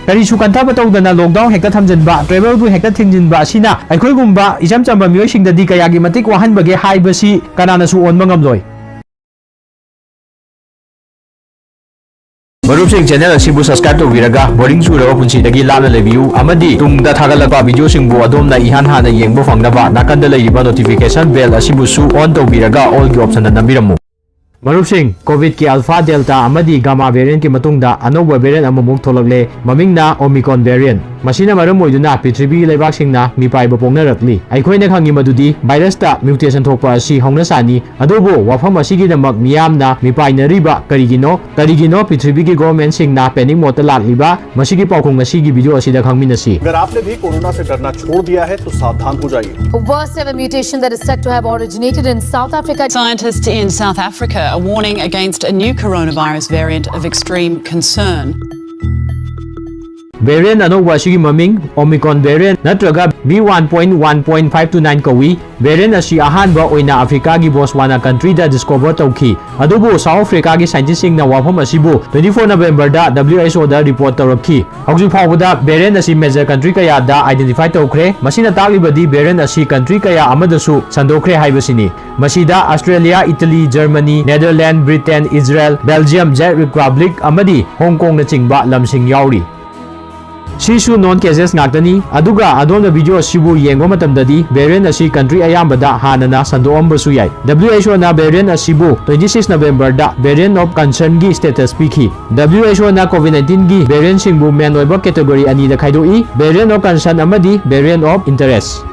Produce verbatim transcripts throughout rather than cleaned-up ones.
ꯀꯔꯤꯁꯨ ꯀꯟꯊꯕ ꯇꯧꯗꯅ lockdown ꯍꯦꯛꯇ ꯊꯝꯖꯤꯟꯕ, travelꯕꯨ ꯍꯦꯛꯇ ꯊꯤꯡꯖꯤꯟꯕ ꯑꯁꯤꯅ ꯑꯩꯈꯣꯏꯒꯨꯝꯕ ꯏꯆꯝ ꯆꯝꯕ ꯃꯤꯑꯣꯏꯁꯤꯡꯗꯗꯤ ꯀꯌꯥꯒꯤ ꯃꯇꯤꯛ ꯋꯥꯍꯟꯕꯒꯦ ꯍꯥꯏꯕꯁꯤ ꯀꯅꯥꯅꯁꯨ ꯑꯣꯟꯕ ꯉꯝꯂꯣꯏ꯫ ꯃꯔꯨꯞꯁꯤꯡ, channel ꯑꯁꯤꯕꯨ subscribe ꯇꯧꯕꯤꯔꯒ boring ꯆꯨꯔꯕ ꯄꯨꯟꯁꯤꯗꯒꯤ ꯂꯥꯞꯅ ꯂꯩꯕꯤꯌꯨ ꯑꯃꯗꯤ ꯇꯨꯡꯗ ꯊꯥꯒꯠꯂꯛꯄ videoꯁꯤꯡꯕꯨ ꯑꯗꯣꯝꯅ ꯏꯍꯥꯟ ꯍꯥꯟꯅ ꯌꯦꯡꯕ ꯐꯪꯅꯕ ꯅꯥꯀꯟꯗ ꯂꯩꯔꯤꯕ notification bell ꯑꯁꯤꯕꯨꯁꯨ on ꯇꯧꯕꯤꯔꯒ allꯒꯤ optionꯗ ꯅꯝꯕꯤꯔꯝꯃꯨ꯫ ꯃꯔꯨꯞꯁꯤꯡ, COVIDꯀꯤ Alpha, Delta ꯑꯃꯗꯤ Gamma variantꯀꯤ ꯃꯇꯨꯡꯗ ꯑꯅꯧꯕ variant ꯑꯃꯃꯨꯛ ꯊꯣꯛꯂꯛꯂꯦ꯫ ꯃꯃꯤꯡꯅ Omicron variant꯫ ꯃꯁꯤꯅ ꯃꯔꯝ ꯑꯣꯏꯗꯨꯅ ꯄ꯭ꯔꯤꯊꯤꯕꯤꯒꯤ ꯂꯩꯕꯥꯛꯁꯤꯡꯅ ꯃꯤꯄꯥꯏꯕ ꯄꯣꯛꯅꯔꯛꯂꯤ꯫ ꯑꯩꯈꯣꯏꯅ ꯈꯪꯉꯤ ꯃꯗꯨꯗꯤ virusꯇ mutation ꯊꯣꯛꯄ ꯑꯁꯤ ꯍꯧꯅꯁꯥꯅꯤ, ꯑꯗꯨꯕꯨ ꯋꯥꯐꯝ ꯑꯁꯤꯒꯤꯗꯃꯛ ꯃꯤꯌꯥꯝꯅ ꯃꯤꯄꯥꯏꯅꯔꯤꯕ ꯀꯔꯤꯒꯤꯅꯣ? ꯀꯔꯤꯒꯤꯅꯣ ꯄ꯭ꯔꯤꯊꯤꯕꯤꯒꯤ governmentꯁꯤꯡꯅ panic modeꯇ ꯂꯥꯛꯂꯤꯕ? ꯃꯁꯤꯒꯤ ꯄꯥꯎꯈꯨꯝ ꯉꯁꯤꯒꯤ video ꯑꯁꯤꯗ ꯈꯪꯃꯤꯟꯅꯁꯤ꯫ अगर आपने भी कोरोना से डरना छोड़ दिया है तो सावधान हो जाइए। The worst ever mutation that is said to have originated in South Africa. Scientists in South Africa are warning against a new coronavirus variant of extreme concern. Variant ꯑꯅꯧꯕ ꯑꯁꯤꯒꯤ ꯃꯃꯤꯡ Omicron variant ꯅꯠꯇ꯭ꯔꯒ B one point one point five two nine ꯀꯧꯏ꯫ Variant ꯑꯁꯤ ꯑꯍꯥꯟꯕ ꯑꯣꯏꯅ Africaꯒꯤ Botswana countryꯗ discover ꯇꯧꯈꯤ꯫ ꯑꯗꯨꯕꯨ South Africaꯒꯤ scientistꯁꯤꯡꯅ ꯋꯥꯐꯝ ꯑꯁꯤꯕꯨ twenty four Novemberꯗ WHOꯗ report ꯇꯧꯔꯛꯈꯤ꯫ ꯍꯧꯖꯤꯛ ꯐꯥꯎꯕꯗ variant ꯑꯁꯤ major country ꯀꯌꯥꯗ identify ꯇꯧꯈ꯭ꯔꯦ꯫ ꯃꯁꯤꯅ ꯇꯥꯛꯂꯤꯕꯗꯤ variant ꯑꯁꯤ country ꯀꯌꯥ ꯑꯃꯗꯁꯨ ꯁꯟꯗꯣꯛꯈ꯭ꯔꯦ ꯍꯥꯏꯕꯁꯤꯅꯤ꯫ ꯃꯁꯤꯗ Australia, Italy, Germany, Netherlands, Britain, Israel, Belgium, Czech Republic ꯑꯃꯗꯤ Hong Kongꯅꯆꯤꯡꯕ ꯂꯝꯁꯤꯡ ꯌꯥꯎꯔꯤ꯫ ꯁꯤꯁꯨ known cases ꯉꯥꯛꯇꯅꯤ꯫ ꯑꯗꯨꯒ ꯑꯗꯣꯝꯅ video ꯑꯁꯤꯕꯨ ꯌꯦꯡꯕ ꯃꯇꯝꯗꯗꯤ variant ꯑꯁꯤ country ꯑꯌꯥꯝꯕꯗ ꯍꯥꯟꯅꯅ ꯁꯟꯗꯣꯛꯑꯝꯕꯁꯨ ꯌꯥꯏ꯫ WHOꯅ variant ꯑꯁꯤꯕꯨ twenty six Novemberꯗ variant of concernꯒꯤ status ꯄꯤꯈꯤ꯫ WHOꯅ COVID nineteenꯒꯤ variantꯁꯤꯡꯕꯨ main ꯑꯣꯏꯕ category ꯑꯅꯤꯗ ꯈꯥꯏꯗꯣꯛꯏ, variant of concern ꯑꯃꯗꯤ variant of interest꯫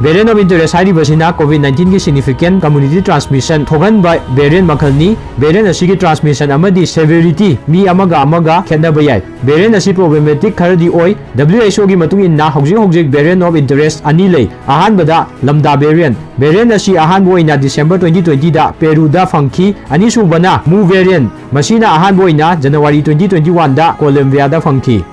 Variant of interest ꯍꯥꯏꯔꯤꯕꯁꯤꯅ COVID nineteenꯒꯤ significant community transmission ꯊꯣꯛꯍꯟꯕ variant ꯃꯈꯜꯅꯤ꯫ Variant ꯑꯁꯤꯒꯤ transmission ꯑꯃꯗꯤ severity ꯃꯤ ꯑꯃꯒ ꯑꯃꯒ ꯈꯦꯠꯅꯕ ꯌꯥꯏ꯫ Variant ꯑꯁꯤ problematic ꯈꯔꯗꯤ ꯑꯣꯏ꯫ WHOꯒꯤ ꯃꯇꯨꯡ ꯏꯟꯅ ꯍꯧꯖꯤꯛ ꯍꯧꯖꯤꯛ variant of interest ꯑꯅꯤ ꯂꯩ꯫ ꯑꯍꯥꯟꯕꯗ Lambda variant꯫ Variant ꯑꯁꯤ ꯑꯍꯥꯟꯕ ꯑꯣꯏꯅ December twenty twentyꯗ Peruꯗ ꯐꯪꯈꯤ꯫ ꯑꯅꯤꯁꯨꯕꯅ Mu variant꯫ ꯃꯁꯤꯅ ꯑꯍꯥꯟꯕ ꯑꯣꯏꯅ January twenty twenty oneꯗ Colombiaꯗ ꯐꯪꯈꯤ꯫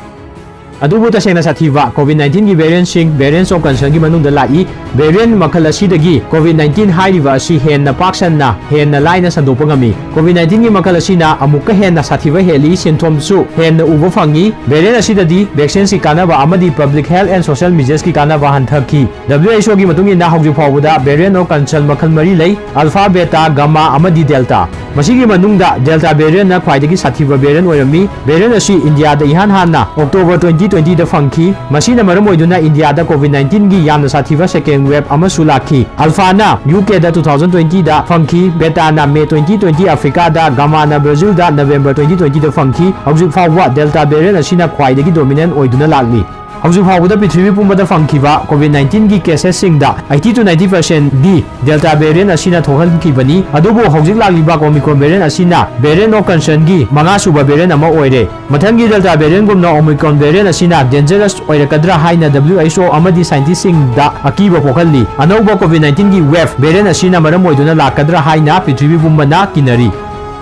ꯑꯗꯨꯕꯨ ꯇꯁꯦꯡꯅ ꯁꯥꯊꯤꯕ COVID nineteen ꯒꯤ variant ꯁꯤꯡ variants of concern ꯒꯤ ꯃꯅꯨꯡꯗ ꯂꯥꯛꯏ꯫ Variant ꯃꯈꯜ ꯑꯁꯤꯗꯒꯤ COVID nineteen ꯍꯥꯏꯔꯤꯕ ꯑꯁꯤ ꯍꯦꯟꯅ ꯄꯥꯛ ꯁꯟꯅ, ꯍꯦꯟꯅ ꯂꯥꯏꯅ ꯁꯟꯗꯣꯛꯄ ꯉꯝꯃꯤ꯫ COVID nineteen ꯒꯤ ꯃꯈꯜ ꯑꯁꯤꯅ ꯑꯃꯨꯛꯀ ꯍꯦꯟꯅ ꯁꯥꯊꯤꯕ ꯍꯦꯜꯂꯤ, symptoms ꯁꯨ ꯍꯦꯟꯅ ꯎꯕ ꯐꯪꯉꯤ꯫ Variant ꯑꯁꯤꯗꯗꯤ vaccine ꯁꯤ ꯀꯥꯟꯅꯕ ꯑꯃꯗꯤ public health and social measures ꯀꯤ ꯀꯥꯟꯅꯕ ꯍꯟꯊꯈꯤ꯫ WHO ꯒꯤ ꯃꯇꯨꯡ ꯏꯟꯅ ꯍꯧꯖꯤꯛ ꯐꯥꯎꯕꯗ variant of concern ꯃꯈꯜ ꯃꯔꯤ ꯂꯩ: Alpha, Beta, Gamma ꯑꯃꯗꯤ Delta꯫ ꯃꯁꯤꯒꯤ ꯃꯅꯨꯡꯗ Delta variant ꯅ ꯈ꯭ꯋꯥꯏꯗꯒꯤ ꯁꯥꯊꯤꯕ variant ꯑꯣꯏꯔꯝꯃꯤ꯫ Variant ꯑꯁꯤ ꯏꯟꯗꯤꯌꯥꯗ ꯏꯍꯥꯟ ꯍꯥꯟꯅ October twenty twenty ꯗ ꯐꯪꯈꯤ꯫ ꯃꯁꯤꯅ ꯃꯔꯝ ꯑꯣꯏꯗꯨꯅ ꯏꯟꯗꯤꯌꯥꯗ COVID nineteen ꯒꯤ ꯌꯥꯝꯅ ꯁꯥꯊꯤꯕ second wave ꯑꯃꯁꯨ ꯂꯥꯛꯈꯤ꯫ Alpha ꯅ UK ꯗ two thousand twenty ꯗ ꯐꯪꯈꯤ, Beta ꯅ May twenty twenty Africa ꯗ, Gamma ꯅ Brazil ꯗ November twenty twenty ꯗ ꯐꯪꯈꯤ꯫ ꯍꯧꯖꯤꯛ ꯐꯥꯎꯕ Delta variant ꯑꯁꯤꯅ ꯈ꯭ꯋꯥꯏꯗꯒꯤ dominant ꯑꯣꯏꯗꯨꯅ ꯂꯥꯛꯂꯤ꯫ ꯍꯧꯖꯤꯛ ꯐꯥꯎꯕꯗ ꯄ꯭ꯔꯤꯊꯤꯕꯤ ꯄꯨꯝꯕꯗ ꯐꯪꯈꯤꯕ COVID nineteen ꯒꯤ cases ꯁꯤꯡꯗ eighty to ninety percent D Delta variant ꯑꯁꯤꯅ ꯊꯣꯛꯍꯟꯈꯤꯕꯅꯤ꯫ ꯑꯗꯨꯕꯨ ꯍꯧꯖꯤꯛ ꯂꯥꯛꯂꯤꯕ Omicron variant ꯑꯁꯤꯅ variant of concern ꯒꯤ ꯃꯉꯥꯁꯨꯕ variant ꯑꯃ ꯑꯣꯏꯔꯦ꯫ ꯃꯊꯪꯒꯤ Delta variant ꯒꯨꯝꯅ Omicron variant ꯑꯁꯤꯅ dangerous ꯑꯣꯏꯔꯛꯀꯗ꯭ꯔꯥ ꯍꯥꯏꯅ WHO ꯑꯃꯗꯤ scientist ꯁꯤꯡꯗ ꯑꯀꯤꯕ ꯄꯣꯛꯍꯜꯂꯤ꯫ ꯑꯅꯧꯕ COVID nineteen ꯒꯤ wave variant ꯑꯁꯤꯅ ꯃꯔꯝ ꯑꯣꯏꯗꯨꯅ ꯂꯥꯛꯀꯗ꯭ꯔꯥ ꯍꯥꯏꯅ ꯄ꯭ꯔꯤꯊꯤꯕꯤ ꯄꯨꯝꯕꯅ ꯀꯤꯅꯔꯤ꯫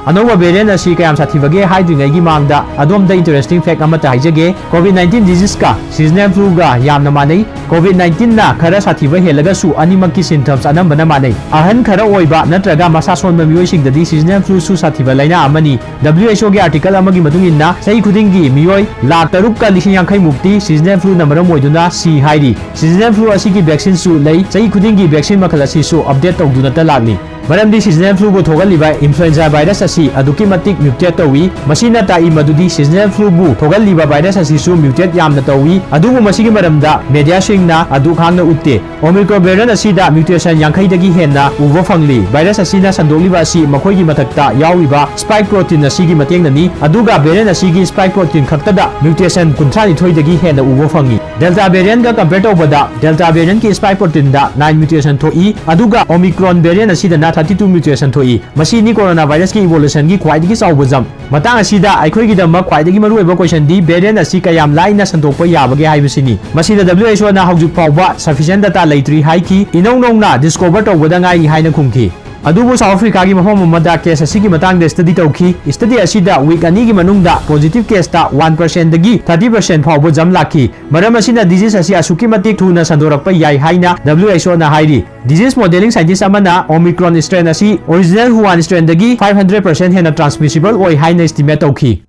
ꯑꯅꯧꯕ variant ꯑꯁꯤ ꯀꯌꯥꯝ ꯁꯥꯊꯤꯕꯒꯦ ꯍꯥꯏꯗ꯭ꯔꯤꯉꯩꯒꯤ ꯃꯥꯡꯗ ꯑꯗꯣꯝꯗ interesting fact ꯑꯃꯠꯇ ꯍꯥꯏꯖꯒꯦ꯫ COVID nineteen disease ꯀ seasonal flu ꯒ ꯌꯥꯝꯅ ꯃꯥꯟꯅꯩ꯫ COVID nineteen ꯅ ꯈꯔ ꯁꯥꯊꯤꯕ ꯍꯦꯜꯂꯒꯁꯨ ꯑꯅꯤꯃꯛꯀꯤ symptoms ꯑꯅꯝꯕꯅ ꯃꯥꯟꯅꯩ꯫ ꯑꯍꯟ ꯈꯔ ꯑꯣꯏꯕ ꯅꯠꯇ꯭ꯔꯒ ꯃꯁꯥ ꯁꯣꯟꯕ ꯃꯤꯑꯣꯏꯁꯤꯡꯗꯗꯤ seasonal flu ꯁꯨ ꯁꯥꯊꯤꯕ ꯂꯥꯏꯅꯥ ꯑꯃꯅꯤ꯫ WHO ꯒꯤ article ꯑꯃꯒꯤ ꯃꯇꯨꯡ ꯏꯟꯅ ꯆꯍꯤ ꯈꯨꯗꯤꯡꯒꯤ ꯃꯤꯑꯣꯏ ꯂꯥꯈ ꯇꯔꯨꯛꯀ ꯂꯤꯁꯤꯡ ꯌꯥꯡꯈꯩ ꯃꯨꯛꯇꯤ seasonal flu ꯅ ꯃꯔꯝ ꯑꯣꯏꯗꯨꯅ ꯁꯤ ꯍꯥꯏꯔꯤ꯫ Seasonal flu ꯑꯁꯤꯒꯤ vaccine ꯁꯨ ꯂꯩ꯫ ꯆꯍꯤ ꯈꯨꯗꯤꯡꯒꯤ vaccine ꯃꯈꯜ ꯑꯁꯤꯁꯨ update ꯇꯧꯗꯨꯅꯇ ꯂꯥꯛꯂꯤ꯫ ꯃꯔꯝꯗꯤ seasonal flu ꯕꯨ ꯊꯣꯛꯍꯜꯂꯤꯕ influenza virus ꯑꯁꯤ ꯑꯗꯨꯛꯀꯤ ꯃꯇꯤꯛ mutate ꯇꯧꯏ꯫ ꯃꯁꯤꯅ ꯇꯥꯛꯏ ꯃꯗꯨꯗꯤ seasonal flu ꯕꯨ ꯊꯣꯛꯍꯜꯂꯤꯕ virus ꯑꯁꯤꯁꯨ mutate ꯌꯥꯝꯅ ꯇꯧꯏ꯫ ꯑꯗꯨꯕꯨ ꯃꯁꯤꯒꯤ ꯃꯔꯝꯗ media ꯁꯤꯡꯅ ꯑꯗꯨꯛ ꯍꯥꯡꯅ ꯎꯠꯇꯦ꯫ Omicron variant ꯑꯁꯤꯗ mutation ꯌꯥꯡꯈꯩꯗꯒꯤ ꯍꯦꯟꯅ ꯎꯕ ꯐꯪꯂꯤ꯫ Virus ꯑꯁꯤꯅ ꯁꯟꯗꯣꯛꯂꯤꯕ ꯑꯁꯤ ꯃꯈꯣꯏꯒꯤ ꯃꯊꯛꯇ ꯌꯥꯎꯔꯤꯕ spike protein ꯑꯁꯤꯒꯤ ꯃꯇꯦꯡꯅꯅꯤ꯫ ꯑꯗꯨꯒ variant ꯑꯁꯤꯒꯤ spike protein ꯈꯛꯇꯗ mutation ꯀꯨꯟꯊ꯭ꯔꯥ ꯅꯤꯊꯣꯏꯗꯒꯤ ꯍꯦꯟꯅ ꯎꯕ ꯐꯪꯏ꯫ Delta variant ꯀ compare ꯇꯧꯕꯗ Delta variant ꯀꯤ spike protein ꯗ nine mutation ꯊꯣꯛꯏ, ꯑꯗꯨꯒ Omicron variant ꯑꯁꯤꯗꯅ thirty two mutation ꯊꯣꯛꯏ꯫ ꯃꯁꯤꯅꯤ coronavirus ꯀꯤ evolution ꯒꯤ ꯈ꯭ꯋꯥꯏꯗꯒꯤ ꯆꯥꯎꯕ jump꯫ ꯃꯇꯥꯡ ꯑꯁꯤꯗ ꯑꯩꯈꯣꯏꯒꯤꯗꯃꯛ ꯈ꯭ꯋꯥꯏꯗꯒꯤ ꯃꯔꯨꯑꯣꯏꯕ question ꯗꯤ variant ꯑꯁꯤ ꯀꯌꯥꯝ ꯂꯥꯏꯅ ꯁꯟꯗꯣꯛꯄ ꯌꯥꯕꯒꯦ ꯍꯥꯏꯕꯁꯤꯅꯤ꯫ ꯃꯁꯤꯗ WHO ꯅ ꯍꯧꯖꯤꯛ ꯐꯥꯎꯕ sufficient data ꯂꯩꯇ꯭ꯔꯤ ꯍꯥꯏꯈꯤ꯫ ꯏꯅꯧ ꯅꯧꯅ discover ꯇꯧꯕꯗ ꯉꯥꯏꯔꯤ ꯍꯥꯏꯅ ꯈꯨꯝꯈꯤ꯫ ꯑꯗꯨꯕꯨ ꯁꯥꯎꯠ ꯑꯐ꯭ꯔꯤꯀꯥꯒꯤ ꯃꯐꯝ ꯑꯃꯗ ꯀꯦꯁ ꯑꯁꯤꯒꯤ ꯃꯇꯥꯡꯗ ꯁ꯭ꯇꯗꯤ ꯇꯧꯈꯤ꯫ ꯁ꯭ꯇꯗꯤ ꯑꯁꯤꯗ ꯋꯤꯛ ꯑꯅꯤꯒꯤ ꯃꯅꯨꯡꯗ ꯄꯣꯖꯤꯇꯤꯚ ꯀꯦꯁꯇ ꯋꯥꯟ ꯄꯔꯁꯦꯟꯗꯒꯤ ꯊꯥꯔꯇꯤ ꯄꯔꯁꯦꯟ ꯐꯥꯎꯕ ꯖꯝ ꯂꯥꯛꯈꯤ꯫ ꯃꯔꯝ ꯑꯁꯤꯅ ꯗꯤꯖꯤꯁ ꯑꯁꯤ ꯑꯁꯨꯛꯀꯤ ꯃꯇꯤꯛ ꯊꯨꯅ ꯁꯟꯗꯣꯔꯛꯄ ꯌꯥꯏ ꯍꯥꯏꯅ W H O ꯅ ꯍꯥꯏꯔꯤ꯫ ꯗꯤꯖꯤꯁ ꯃꯣꯗꯦꯂꯤꯡ ꯁꯥꯏꯟꯇꯤꯁ ꯑꯃꯅ ꯑꯣꯃꯤꯀ꯭ꯔꯣꯟ ꯁ꯭ꯇ꯭ꯔꯦꯟ ꯑꯁꯤ original Wuhan ꯁ꯭ꯇ꯭ꯔꯦꯟꯗꯒꯤ five hundred percent ꯍꯦꯟꯅ ꯇ꯭ꯔꯥꯟꯁꯃꯤꯁꯤꯕꯜ ꯑꯣꯏ ꯍꯥꯏꯅ ꯑꯦꯁꯇꯤꯃꯦꯠ ꯇꯧꯈꯤ꯫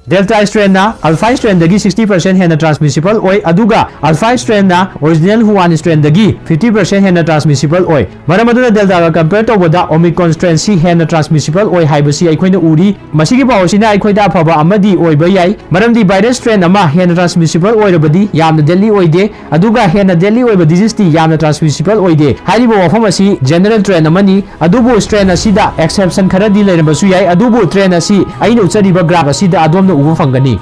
ꯗꯦꯜꯇꯥ ꯁ꯭ꯇ꯭ꯔꯦꯟꯅ ꯑꯜꯐꯥ ꯁ꯭ꯇ꯭ꯔꯦꯟꯗꯒꯤ ꯁꯤꯛꯁꯇꯤ ꯄꯔꯁꯦꯟ ꯍꯦꯟꯅ ꯇ꯭ꯔꯥꯟꯁꯃꯤꯁꯤꯕꯜ ꯑꯣꯏ, ꯑꯗꯨꯒ alpha ꯁ꯭ꯇ꯭ꯔꯦꯟꯅ original Wuhan ꯁ꯭ꯇ꯭ꯔꯦꯟꯗꯒꯤ fifty percent ꯍꯦꯟꯅ ꯇ꯭ꯔꯥꯟꯁꯃꯤꯁꯤꯕꯜ ꯑꯣꯏ꯫ ꯃꯔꯝ ꯑꯗꯨꯅ ꯗꯦꯜꯇꯥꯒ ꯀꯝꯄꯦꯌꯔ ꯇꯧꯕꯗ ꯑꯣꯃꯤꯀ꯭ꯔꯣꯟ ꯁ꯭ꯇ꯭ꯔꯦꯟꯁꯤ ꯍꯦꯟꯅ ꯇ꯭ꯔꯥꯟꯁꯃꯤꯁꯤꯕꯜ ꯑꯣꯏ ꯍꯥꯏꯕꯁꯤ ꯑꯩꯈꯣꯏꯅ ꯎꯔꯤ꯫ ꯃꯁꯤꯒꯤ ꯄꯥꯎ ꯑꯁꯤꯅ ꯑꯩꯈꯣꯏꯗ ꯑꯐꯕ ꯑꯃꯗꯤ ꯑꯣꯏꯕ ꯌꯥꯏ, ꯃꯔꯝꯗꯤ ꯚꯥꯏꯔꯁ ꯁ꯭ꯇ꯭ꯔꯦꯟ ꯑꯃ ꯍꯦꯟꯅ ꯇ꯭ꯔꯥꯟꯁꯃꯤꯁꯤꯕꯜ ꯑꯣꯏꯔꯕꯗꯤ ꯌꯥꯝꯅ ꯗꯦꯗꯂꯤ ꯑꯣꯏꯗꯦ, ꯑꯗꯨꯒ ꯍꯦꯟꯅ ꯗꯦꯗꯂꯤ ꯑꯣꯏꯕ ꯗꯤꯖꯤꯁꯇꯤ ꯌꯥꯝꯅ ꯇ꯭ꯔꯥꯟꯁꯃꯤꯁꯤꯕꯜ ꯑꯣꯏꯗꯦ꯫ ꯍꯥꯏꯔꯤꯕ ꯋꯥꯐꯝ ꯑꯁꯤ ꯖꯦꯅꯔꯦꯜ ꯇ꯭ꯔꯦꯟ ꯑꯃꯅꯤ, ꯑꯗꯨꯕꯨ ꯁ꯭ꯇ꯭ꯔꯦꯟ ꯑꯁꯤꯗ ꯑꯦꯛꯁꯦꯞꯁꯟ ꯈꯔꯗꯤ ꯂꯩꯔꯝꯕꯁꯨ ꯌꯥꯏ, ꯑꯗꯨꯕꯨ ꯇ꯭ꯔꯦꯟ ꯑꯁꯤ ꯑꯩꯅ ꯎꯠꯆꯔꯤꯕ ꯒ꯭ꯔꯥꯐ ꯑꯁꯤꯗ ꯑꯗꯣꯝꯅ ꯎꯕ ꯐꯪꯒꯅꯤ꯫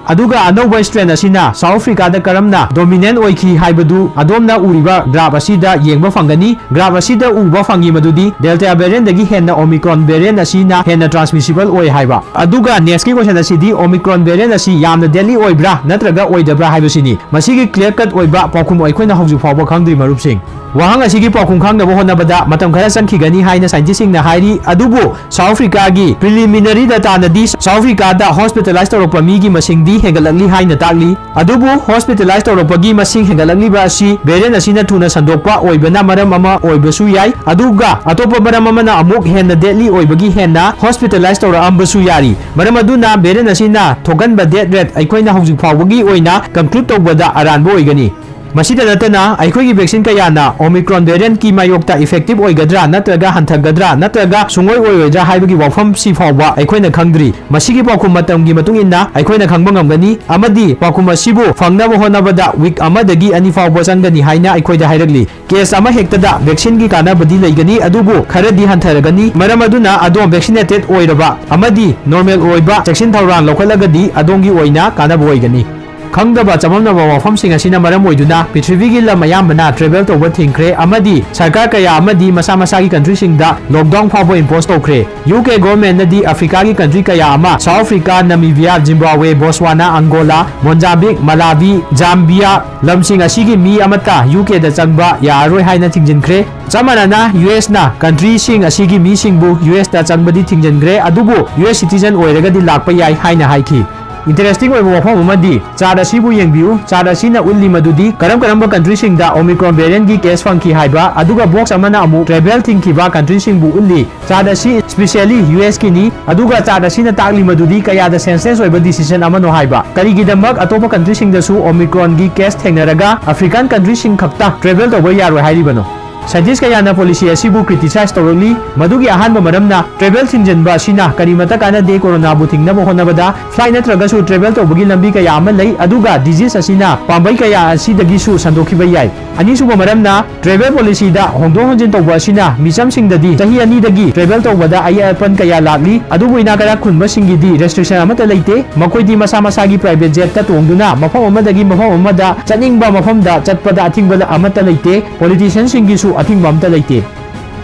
ꯑꯗꯨꯒ ꯑꯅꯧꯕ ꯁ꯭ꯇ꯭ꯔꯦꯟ ꯑꯁꯤꯅ ꯁꯥꯎꯠ ꯑꯐ꯭ꯔꯤꯀꯥꯗ ꯀꯔꯝꯅ ꯗꯣꯃꯤꯅꯦꯟ ꯑꯣꯏꯈꯤ ꯍꯥꯏꯕꯗꯨ ꯑꯗꯣꯝꯅ ꯎꯔꯤꯕ ꯒ꯭ꯔꯥꯐ ꯑꯁꯤꯗ ꯌꯦꯡꯕ ꯐꯪꯒꯅꯤ꯫ ꯒ꯭ꯔꯥꯐ ꯑꯁꯤꯗ ꯎꯕ ꯐꯪꯉꯤ ꯃꯗꯨꯗꯤ ꯗꯦꯜꯇꯥ ꯚꯦꯔꯤꯌꯟꯗꯒꯤ ꯍꯦꯟꯅ ꯑꯣꯃꯤꯀ꯭ꯔꯣꯟ ꯚꯦꯔꯤꯌꯟ ꯑꯁꯤꯅ ꯍꯦꯟꯅ ꯇ꯭ꯔꯥꯟꯁꯃꯤꯁꯤꯕꯜ ꯑꯣꯏ ꯍꯥꯏꯕ꯫ ꯑꯗꯨꯒ ꯅꯦꯛꯁꯀꯤ ꯀꯣꯏꯁꯟ ꯑꯁꯤꯗꯤ ꯑꯣꯃꯤꯀ꯭ꯔꯣꯟ ꯚꯦꯔꯤꯌꯟ ꯑꯁꯤ ꯌꯥꯝꯅ ꯗꯦꯗꯂꯤ ꯑꯣꯏꯕ꯭ꯔꯥ ꯅꯠꯇ꯭ꯔꯒ ꯑꯣꯏꯗꯕ꯭ꯔꯥ ꯍꯥꯏꯕꯁꯤꯅꯤ꯫ ꯃꯁꯤꯒꯤ ꯀ꯭ꯂꯤꯌꯔ ꯀꯠ ꯑꯣꯏꯕ ꯄꯥꯎꯈꯨꯝ ꯑꯩꯈꯣꯏꯅ ꯍꯧꯖꯤꯛ ꯐꯥꯎꯕ ꯈꯪꯗ꯭ꯔꯤ, ꯃꯔꯨꯞꯁꯤꯡ꯫ ꯋꯥꯍꯪ ꯑꯁꯤꯒꯤ ꯄꯥꯎꯈꯨꯝ ꯈꯪꯅꯕ ꯍꯣꯠꯅꯕꯗ ꯃꯇꯝ ꯈꯔ ꯆꯪꯈꯤꯒꯅꯤ ꯍꯥꯏꯅ ꯁꯥꯏꯟꯇꯤꯁꯁꯤꯡꯅ ꯍꯥꯏꯔꯤ, ꯑꯗꯨꯕꯨ ꯁꯥꯎꯠ ꯑꯐ꯭ꯔꯤꯀꯥꯒꯤ ꯄ꯭ꯔꯤꯂꯤꯃꯤꯅꯔꯤ ꯗꯇꯥꯅꯗꯤ ꯁꯥꯎꯠ ꯑꯐ꯭ꯔꯤꯀꯥꯗ ꯍꯣꯁꯄꯤꯇꯥꯂꯥꯏꯁ ꯇꯧꯔꯛꯄ ꯃꯤꯒꯤ ꯃꯁꯤꯡꯗꯤ ꯍꯦꯟꯒꯠꯂꯛꯂꯤ ꯍꯥꯏꯅ ꯇꯥꯛꯂꯤ꯫ ꯑꯗꯨꯕꯨ ꯍꯣꯁꯄꯤꯇꯥꯂꯥꯏꯁ ꯇꯧꯔꯛꯄꯒꯤ ꯃꯁꯤꯡ ꯍꯦꯟꯒꯠꯂꯛꯂꯤꯕ ꯑꯁꯤ ꯚꯦꯔꯤꯌꯟ ꯑꯁꯤꯅ ꯊꯨꯅ ꯁꯟꯗꯣꯛꯄ ꯑꯣꯏꯕꯅ ꯃꯔꯝ ꯑꯃ ꯑꯣꯏꯕꯁꯨ ꯌꯥꯏ, ꯑꯗꯨꯒ ꯑꯇꯣꯞꯄ ꯃꯔꯝ ꯑꯃꯅ ꯑꯃꯨꯛ ꯍꯦꯟꯅ ꯗꯦꯗꯂꯤ ꯑꯣꯏꯕꯒꯤ ꯍꯦꯟꯅ ꯍꯣꯁꯄꯤꯇꯥꯂꯥꯏꯁ ꯇꯧꯔꯛꯑꯝꯕꯁꯨ ꯌꯥꯔꯤ꯫ ꯃꯔꯝ ꯑꯗꯨꯅ ꯚꯦꯔꯤꯌꯟ ꯑꯁꯤꯅ ꯊꯣꯛꯍꯟꯕ ꯗꯦꯠ ꯔꯦꯠ ꯑꯩꯈꯣꯏꯅ ꯍꯧꯖꯤꯛ ꯐꯥꯎꯕꯒꯤ ꯑꯣꯏꯅ ꯀꯟꯀ꯭ꯂꯨꯗ ꯇꯧꯕꯗ ꯑꯔꯥꯟꯕ ꯑꯣꯏꯒꯅꯤ꯫ ꯃꯁꯤꯗ ꯅꯠꯇꯅ, ꯑꯩꯈꯣꯏꯒꯤ ꯚꯦꯛꯁꯤꯟ ꯀꯌꯥꯅ ꯑꯣꯃꯤꯀ꯭ꯔꯣꯟ ꯚꯦꯔꯤꯌꯟꯀꯤ ꯃꯥꯌꯣꯛꯇ ꯏꯐꯦꯛꯇꯤꯚ ꯑꯣꯏꯒꯗ꯭ꯔꯥ ꯅꯠꯇ꯭ꯔꯒ ꯍꯟꯊꯒꯗ꯭ꯔꯥ ꯅꯠꯇ꯭ꯔꯒ ꯁꯨꯡꯑꯣꯏ ꯑꯣꯏꯔꯣꯏꯗ꯭ꯔꯥ ꯍꯥꯏꯕꯒꯤ ꯋꯥꯐꯝꯁꯤ ꯐꯥꯎꯕ ꯑꯩꯈꯣꯏꯅ ꯈꯪꯗ꯭ꯔꯤ꯫ ꯃꯁꯤꯒꯤ ꯄꯥꯎꯈꯨꯝ ꯃꯇꯝꯒꯤ ꯃꯇꯨꯡ ꯏꯟꯅ ꯑꯩꯈꯣꯏꯅ ꯈꯪꯕ ꯉꯝꯒꯅꯤ, ꯑꯃꯗꯤ ꯄꯥꯎꯈꯨꯝ ꯑꯁꯤꯕꯨ ꯐꯪꯅꯕ ꯍꯣꯠꯅꯕꯗ ꯋꯤꯛ ꯑꯃꯗꯒꯤ ꯑꯅꯤ ꯐꯥꯎꯕ ꯆꯪꯒꯅꯤ ꯍꯥꯏꯅ ꯑꯩꯈꯣꯏꯗ ꯍꯥꯏꯔꯛꯂꯤ꯫ ꯀꯦꯁ ꯑꯃꯍꯦꯛꯇꯗ ꯚꯦꯛꯁꯤꯟꯒꯤ ꯀꯥꯟꯅꯕꯗꯤ ꯂꯩꯒꯅꯤ, ꯑꯗꯨꯕꯨ ꯈꯔꯗꯤ ꯍꯟꯊꯔꯒꯅꯤ꯫ ꯃꯔꯝ ꯑꯗꯨꯅ ꯑꯗꯣꯝ ꯚꯦꯛꯁꯤꯅꯦꯇꯦꯗ ꯑꯣꯏꯔꯕ ꯑꯃꯗꯤ ꯅꯣꯔꯃꯦꯜ ꯑꯣꯏꯕ ꯆꯦꯛꯁꯤꯟ ꯊꯧꯔꯥꯡ ꯂꯧꯈꯠꯂꯒꯗꯤ ꯑꯗꯣꯝꯒꯤ ꯑꯣꯏꯅ ꯀꯥꯟꯅꯕ ꯑꯣꯏꯒꯅꯤ꯫ ꯈꯪꯗꯕ ꯆꯃꯝꯅꯕ ꯋꯥꯐꯝꯁꯤꯡ ꯑꯁꯤꯅ ꯃꯔꯝ ꯑꯣꯏꯗꯨꯅ ꯄ꯭ꯔꯤꯊꯤꯕꯤꯒꯤ ꯂꯝ ꯑꯌꯥꯝꯕꯅ travel ꯇꯧꯕ ꯊꯤꯡꯈ꯭ꯔꯦ ꯑꯃꯗꯤ ꯁꯔꯀꯥꯔ ꯀꯌꯥ ꯑꯃꯗꯤ ꯃꯁꯥ ꯃꯁꯥꯒꯤ countryꯁꯤꯡꯗ lockdown ꯐꯥꯎꯕ impose ꯇꯧꯈ꯭ꯔꯦ꯫ U K governmentꯅꯗꯤ Africaꯒꯤ country ꯀꯌꯥ ꯑꯃ, South Africa, Namibia, Zimbabwe, Botswana, Angola, Mozambique, Malawi, Zambia, ꯂꯝꯁꯤꯡ ꯑꯁꯤꯒꯤ ꯃꯤ ꯑꯃꯠꯇ U Kꯗ ꯆꯪꯕ ꯌꯥꯔꯔꯣꯏ ꯍꯥꯏꯅ ꯊꯤꯡꯖꯤꯟꯈ꯭ꯔꯦ꯫ ꯆꯞ ꯃꯥꯟꯅꯅ U Sꯅ countryꯁꯤꯡ ꯑꯁꯤꯒꯤ ꯃꯤꯁꯤꯡꯕꯨ U Sꯇ ꯆꯪꯕꯗꯤ ꯊꯤꯡꯖꯤꯟꯈ꯭ꯔꯦ, ꯑꯗꯨꯕꯨ U S citizen ꯑꯣꯏꯔꯒꯗꯤ ꯂꯥꯛꯄ ꯌꯥꯏ ꯍꯥꯏꯅ ꯍꯥꯏꯈꯤ꯫ Interesting ꯑꯣꯏꯕ ꯋꯥꯐꯝ ꯑꯃꯗꯤ, chart ꯑꯁꯤꯕꯨ ꯌꯦꯡꯕꯤꯌꯨ꯫ Chart ꯑꯁꯤꯅ ꯎꯠꯂꯤ ꯃꯗꯨꯗꯤ ꯀꯔꯝ ꯀꯔꯝꯕ countryꯁꯤꯡꯗ Omicron variantꯀꯤ case ꯐꯪꯈꯤ ꯍꯥꯏꯕ, ꯑꯗꯨꯒ box ꯑꯃꯅ ꯑꯃꯨꯛ travel ꯊꯤꯡꯈꯤꯕ countryꯁꯤꯡꯕꯨ ꯎꯠꯂꯤ꯫ Chart ꯑꯁꯤ specially U Sꯀꯤꯅꯤ, ꯑꯗꯨꯒ chart ꯑꯁꯤꯅ ꯇꯥꯛꯂꯤ ꯃꯗꯨꯗꯤ ꯀꯌꯥꯗ senseless ꯑꯣꯏꯕ decision ꯑꯃꯅꯣ ꯍꯥꯏꯕ꯫ ꯀꯔꯤꯒꯤꯗꯃꯛ ꯑꯇꯣꯞꯄ countryꯁꯤꯡꯗꯁꯨ Omicronꯒꯤ case ꯊꯦꯡꯅꯔꯒ African countryꯁꯤꯡ ꯈꯛꯇ travel ꯇꯧꯕ ꯌꯥꯔꯣꯏ ꯍꯥꯏꯔꯤꯕꯅꯣ? Scientist ꯀꯌꯥꯅ policy ꯑꯁꯤꯕꯨ criticize ꯇꯧꯔꯛꯂꯤ꯫ ꯃꯗꯨꯒꯤ ꯑꯍꯥꯟꯕ ꯃꯔꯝꯅ, travel ꯊꯤꯡꯖꯤꯟꯕ ꯑꯁꯤꯅ ꯀꯔꯤꯃꯠꯇ ꯀꯥꯟꯅꯗꯦ꯫ Coronaꯕꯨ ꯊꯤꯡꯅꯕ ꯍꯣꯠꯅꯕꯗ flight ꯅꯠꯇ꯭ꯔꯒꯁꯨ travel ꯇꯧꯕꯒꯤ ꯂꯝꯕꯤ ꯀꯌꯥ ꯑꯃ ꯂꯩ, ꯑꯗꯨꯒ disease ꯑꯁꯤꯅ ꯄꯥꯝꯕꯩ ꯀꯌꯥ ꯑꯁꯤꯗꯒꯤꯁꯨ ꯁꯟꯗꯣꯛꯈꯤꯕ ꯌꯥꯏ꯫ ꯑꯅꯤꯁꯨꯕ ꯃꯔꯝꯅ, travel policyꯗ ꯍꯣꯡꯗꯣꯛ ꯍꯣꯡꯖꯤꯟ ꯇꯧꯕ ꯑꯁꯤꯅ ꯃꯤꯆꯝꯁꯤꯡꯗꯗꯤ ꯆꯍꯤ ꯑꯅꯤꯗꯒꯤ travel ꯇꯧꯕꯗ ꯑꯌꯦꯠ ꯑꯄꯟ ꯀꯌꯥ ꯂꯥꯛꯂꯤ꯫ ꯑꯗꯨꯕꯨ ꯏꯅꯥꯛ ꯀꯩꯔꯥꯛ ꯈꯨꯟꯕꯁꯤꯡꯒꯤꯗꯤ restriction ꯑꯃꯠꯇ ꯂꯩꯇꯦ꯫ ꯃꯈꯣꯏꯗꯤ ꯃꯁꯥ ꯃꯁꯥꯒꯤ private jetꯇ ꯇꯣꯡꯗꯨꯅ ꯃꯐꯝ ꯑꯃꯗꯒꯤ ꯃꯐꯝ ꯑꯃꯗ ꯆꯠꯅꯤꯡꯕ ꯃꯐꯝꯗ ꯆꯠꯄꯗ ꯑꯊꯤꯡꯕ ꯑꯃꯠꯇ ꯂꯩꯇꯦ꯫ Politicianꯁꯤꯡꯒꯤꯁꯨ ꯑꯊꯤꯡꯕ ꯑꯃꯠꯇ ꯂꯩꯇꯦ꯫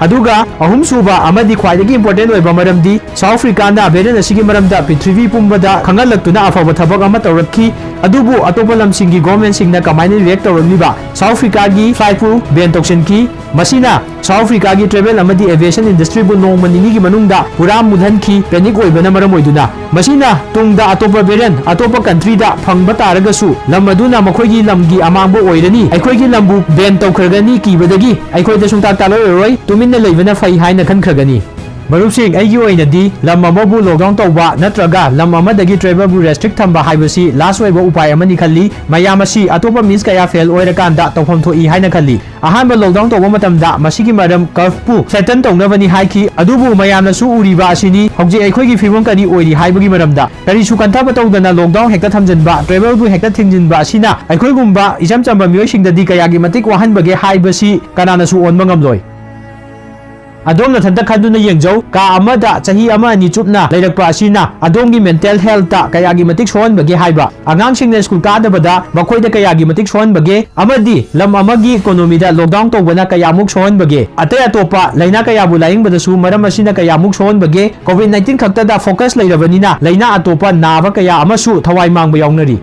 ꯑꯗꯨꯒ ꯑꯍꯨꯝꯁꯨꯕ ꯑꯃꯗꯤ ꯈ꯭ꯋꯥꯏꯗꯒꯤ important ꯑꯣꯏꯕ ꯃꯔꯝꯗꯤ, South Africaꯅ variant ꯑꯁꯤꯒꯤ ꯃꯔꯝꯗ ꯄ꯭ꯔꯤꯊꯤꯕꯤ ꯄꯨꯝꯕꯗ ꯈꯪꯍꯜꯂꯛꯇꯨꯅ ꯑꯐꯕ ꯊꯕꯛ ꯑꯃ ꯇꯧꯔꯛꯈꯤ꯫ ꯑꯗꯨꯕꯨ ꯑꯇꯣꯞꯄ ꯂꯝꯁꯤꯡꯒꯤ governmentꯁꯤꯡꯅ ꯀꯃꯥꯏꯅ react ꯇꯧꯔꯛꯂꯤꯕ? South Africaꯒꯤ flightꯄꯨ ban ꯇꯧꯁꯤꯟꯈꯤ꯫ ꯃꯁꯤꯅ South Africaꯒꯤ travel ꯑꯃꯗꯤ aviation industryꯕꯨ ꯅꯣꯡꯃ ꯅꯤꯅꯤꯒꯤ ꯃꯅꯨꯡꯗ ꯄꯨꯔꯥ ꯃꯨꯠꯍꯟꯈꯤ, panic ꯑꯣꯏꯕꯅ ꯃꯔꯝ ꯑꯣꯏꯗꯨꯅ꯫ ꯃꯁꯤꯅ ꯇꯨꯡꯗ ꯑꯇꯣꯞꯄ variant, ꯑꯇꯣꯞꯄ countryꯗ ꯐꯪꯕ ꯇꯥꯔꯒꯁꯨ, ꯂꯝ ꯑꯗꯨꯅ ꯃꯈꯣꯏꯒꯤ ꯂꯝꯒꯤ ꯑꯃꯥꯡꯕ ꯑꯣꯏꯔꯅꯤ꯫ ꯑꯩꯈꯣꯏꯒꯤ ꯂꯝꯕꯨ ban ꯇꯧꯈ꯭ꯔꯒꯅꯤ ꯀꯤꯕꯗꯒꯤ ꯑꯩꯈꯣꯏꯗ ꯁꯨꯡꯇꯥꯛ ꯇꯥꯛꯂꯔꯣꯏ, ꯇꯨꯃꯤꯟꯅ ꯂꯩꯕꯅ ꯐꯩ ꯍꯥꯏꯅ ꯈꯟꯈ꯭ꯔꯒꯅꯤ꯫ ꯃꯔꯨꯞꯁꯤꯡ, ꯑꯩꯒꯤ ꯑꯣꯏꯅꯗꯤ ꯂꯝ ꯑꯃꯕꯨ lockdown ꯇꯧꯕ ꯅꯠꯇ꯭ꯔꯒ ꯂꯝ ꯑꯃꯗꯒꯤ travelꯕꯨ restrict ꯊꯝꯕ ꯍꯥꯏꯕꯁꯤ last ꯑꯣꯏꯕ ꯎꯄꯥꯏ ꯑꯃꯅꯤ ꯈꯜꯂꯤ꯫ ꯃꯌꯥꯝ ꯑꯁꯤ ꯑꯇꯣꯞꯄ means ꯀꯌꯥ fail ꯑꯣꯏꯔꯀꯥꯟꯗ ꯇꯧꯐꯝ ꯊꯣꯛꯏ ꯍꯥꯏꯅ ꯈꯜꯂꯤ꯫ ꯑꯍꯥꯟꯕ lockdown ꯇꯧꯕ ꯃꯇꯝꯗ ꯃꯁꯤꯒꯤ ꯃꯔꯝ curfewꯕꯨ flatten ꯇꯧꯅꯕꯅꯤ ꯍꯥꯏꯈꯤ, ꯑꯗꯨꯕꯨ ꯃꯌꯥꯝꯅꯁꯨ ꯎꯔꯤꯕ ꯑꯁꯤꯅꯤ꯫ ꯍꯧꯖꯤꯛ ꯑꯩꯈꯣꯏꯒꯤ ꯐꯤꯕꯝ ꯀꯔꯤ ꯑꯣꯏꯔꯤ ꯍꯥꯏꯕꯒꯤ ꯃꯔꯝꯗ ꯀꯔꯤꯁꯨ ꯈꯟꯊꯕ ꯇꯧꯗꯅ lockdown ꯍꯦꯛꯇ ꯊꯝꯖꯤꯟꯕ, travelꯕꯨ ꯍꯦꯛꯇ ꯊꯤꯡꯖꯤꯟꯕ ꯑꯁꯤꯅ ꯑꯩꯈꯣꯏꯒꯨꯝꯕ ꯏꯆꯝ ꯆꯝꯕ ꯃꯤꯑꯣꯏꯁꯤꯡꯗꯗꯤ ꯀꯌꯥꯒꯤ ꯃꯇꯤꯛ ꯋꯥꯍꯟꯕꯒꯦ ꯍꯥꯏꯕꯁꯤ ꯀꯅꯥꯅꯁꯨ ꯑꯣꯟꯕ ꯉꯝꯂꯣꯏ꯫ ꯑꯗꯣꯝ ꯅꯊꯟꯇ ꯈꯟꯗꯨꯅ ꯌꯦꯡꯖꯧ, ꯀꯥ ꯑꯃꯗ ꯆꯍꯤ ꯑꯃ ꯑꯅꯤ ꯆꯨꯞꯅ ꯂꯩꯔꯛꯄ ꯑꯁꯤꯅ ꯑꯗꯣꯝꯒꯤ mental healthꯇ ꯀꯌꯥꯒꯤ ꯃꯇꯤꯛ ꯁꯣꯛꯍꯟꯕꯒꯦ ꯍꯥꯏꯕ꯫ ꯑꯉꯥꯡꯁꯤꯡꯅ ꯁ꯭ꯀꯨꯜ ꯀꯥꯗꯕꯗ ꯃꯈꯣꯏꯗ ꯀꯌꯥꯒꯤ ꯃꯇꯤꯛ ꯁꯣꯛꯍꯟꯕꯒꯦ, ꯑꯃꯗꯤ ꯂꯝ ꯑꯃꯒꯤ economyꯗ lockdown ꯇꯧꯕꯅ ꯀꯌꯥꯃꯨꯛ ꯁꯣꯛꯍꯟꯕꯒꯦ, ꯑꯇꯩ ꯑꯇꯣꯞꯄ ꯂꯥꯏꯅꯥ ꯀꯌꯥꯕꯨ ꯂꯥꯌꯦꯡꯕꯗꯁꯨ ꯃꯔꯝ ꯑꯁꯤꯅ ꯀꯌꯥꯃꯨꯛ ꯁꯣꯛꯍꯟꯕꯒꯦ, COVID nineteen ꯈꯛꯇꯗ focus ꯂꯩꯔꯕꯅꯤꯅ ꯂꯥꯏꯅꯥ ꯑꯇꯣꯞꯄ ꯅꯥꯕ ꯀꯌꯥ ꯑꯃꯁꯨ ꯊꯋꯥꯏ ꯃꯥꯡꯕ ꯌꯥꯎꯅꯔꯤ꯫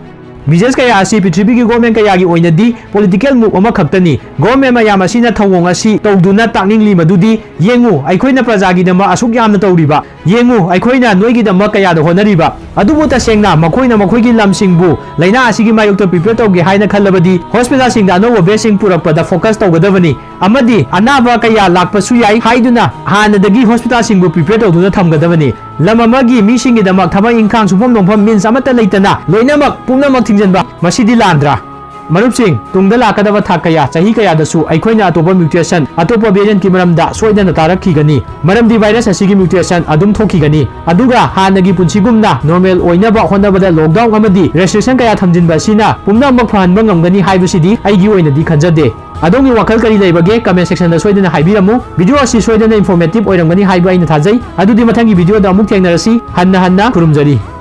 Measures ꯀꯌꯥ ꯑꯁꯤ ꯄ꯭ꯔꯤꯊꯤꯕꯤꯒꯤ government ꯀꯌꯥꯒꯤ ꯑꯣꯏꯅꯗꯤ political move ꯑꯃꯈꯛꯇꯅꯤ꯫ Government ꯃꯌꯥꯝ ꯑꯁꯤꯅ ꯊꯧꯑꯣꯡ ꯑꯁꯤ ꯇꯧꯗꯨꯅ ꯇꯥꯛꯅꯤꯡꯂꯤ ꯃꯗꯨꯗꯤ, "ꯌꯦꯡꯉꯨ, ꯑꯩꯈꯣꯏꯅ ꯄ꯭ꯔꯖꯥꯒꯤꯗꯃꯛ ꯑꯁꯨꯛ ꯌꯥꯝꯅ ꯇꯧꯔꯤꯕ, ꯌꯦꯡꯉꯨ, ꯑꯩꯈꯣꯏꯅ ꯅꯣꯏꯒꯤꯗꯃꯛ ꯀꯌꯥꯗ ꯍꯣꯠꯅꯔꯤꯕ"꯫ ꯑꯗꯨꯕꯨ ꯇꯁꯦꯡꯅ ꯃꯈꯣꯏꯅ ꯃꯈꯣꯏꯒꯤ ꯂꯝꯁꯤꯡꯕꯨ ꯂꯥꯏꯅꯥ ꯑꯁꯤꯒꯤ ꯃꯥꯌꯣꯛꯇ prepare ꯇꯧꯒꯦ ꯍꯥꯏꯅ ꯈꯜꯂꯕꯗꯤ hospitalꯁꯤꯡꯗ ꯑꯅꯧꯕ bedꯁꯤꯡ ꯄꯨꯔꯛꯄꯗ focus ꯇꯧꯒꯗꯕꯅꯤ꯫ ꯑꯃꯗꯤ ꯑꯅꯥꯕ ꯀꯌꯥ ꯂꯥꯛꯄꯁꯨ ꯌꯥꯏ ꯍꯥꯏꯗꯨꯅ ꯍꯥꯟꯅꯗꯒꯤ hospitalꯁꯤꯡꯕꯨ prepare ꯇꯧꯗꯨꯅ ꯊꯝꯒꯗꯕꯅꯤ꯫ ꯂꯝ ꯑꯃꯒꯤ ꯃꯤꯁꯤꯡꯒꯤꯗꯃꯛ ꯊꯕꯛ ꯏꯪꯈꯥꯡ, ꯁꯨꯐꯝ ꯅꯣꯝꯐꯝ, means ꯑꯃꯠꯇ ꯂꯩꯇꯅ ꯂꯣꯏꯅꯃꯛ ꯄꯨꯝꯅꯃꯛ ꯊꯤꯡꯖꯤꯟꯕ, ꯃꯁꯤꯗꯤ ꯂꯥꯟꯗ꯭ꯔꯥ? ꯃꯔꯨꯞꯁꯤꯡ, ꯇꯨꯡꯗ ꯂꯥꯛꯀꯗꯕ ꯊꯥ ꯀꯌꯥ, ꯆꯍꯤ ꯀꯌꯥꯗꯁꯨ ꯑꯩꯈꯣꯏꯅ ꯑꯇꯣꯞꯄ mutation, ꯑꯇꯣꯞꯄ variantꯀꯤ ꯃꯔꯝꯗ ꯁꯣꯏꯗꯅ ꯇꯥꯔꯛꯈꯤꯒꯅꯤ꯫ ꯃꯔꯝꯗꯤ virus ꯑꯁꯤꯒꯤ mutation ꯑꯗꯨꯝ ꯊꯣꯛꯈꯤꯒꯅꯤ꯫ ꯑꯗꯨꯒ ꯍꯥꯟꯅꯒꯤ ꯄꯨꯟꯁꯤꯒꯨꯝꯅ normal ꯑꯣꯏꯅꯕ ꯍꯣꯠꯅꯕꯗ lockdown ꯑꯃꯗꯤ restriction ꯀꯌꯥ ꯊꯝꯖꯤꯟꯕ ꯑꯁꯤꯅ ꯄꯨꯝꯅꯃꯛ ꯐꯍꯟꯕ ꯉꯝꯒꯅꯤ ꯍꯥꯏꯕꯁꯤꯗꯤ ꯑꯩꯒꯤ ꯑꯣꯏꯅꯗꯤ ꯈꯟꯖꯗꯦ꯫ ꯑꯗꯣꯝꯒꯤ ꯋꯥꯈꯜ ꯀꯔꯤ ꯂꯩꯕꯒꯦ? Comment sectionꯗ ꯁꯣꯏꯗꯅ ꯍꯥꯏꯕꯤꯔꯝꯃꯨ꯫ Video ꯑꯁꯤ ꯁꯣꯏꯗꯅ informative ꯑꯣꯏꯔꯝꯒꯅꯤ ꯍꯥꯏꯕ ꯑꯩꯅ ꯊꯥꯖꯩ꯫ ꯑꯗꯨꯗꯤ ꯃꯊꯪꯒꯤ videoꯗ ꯑꯃꯨꯛ ꯊꯦꯡꯅꯔꯁꯤ꯫ ꯍꯟꯅ ꯍꯟꯅ ꯈꯨꯔꯨꯝꯖꯔꯤ꯫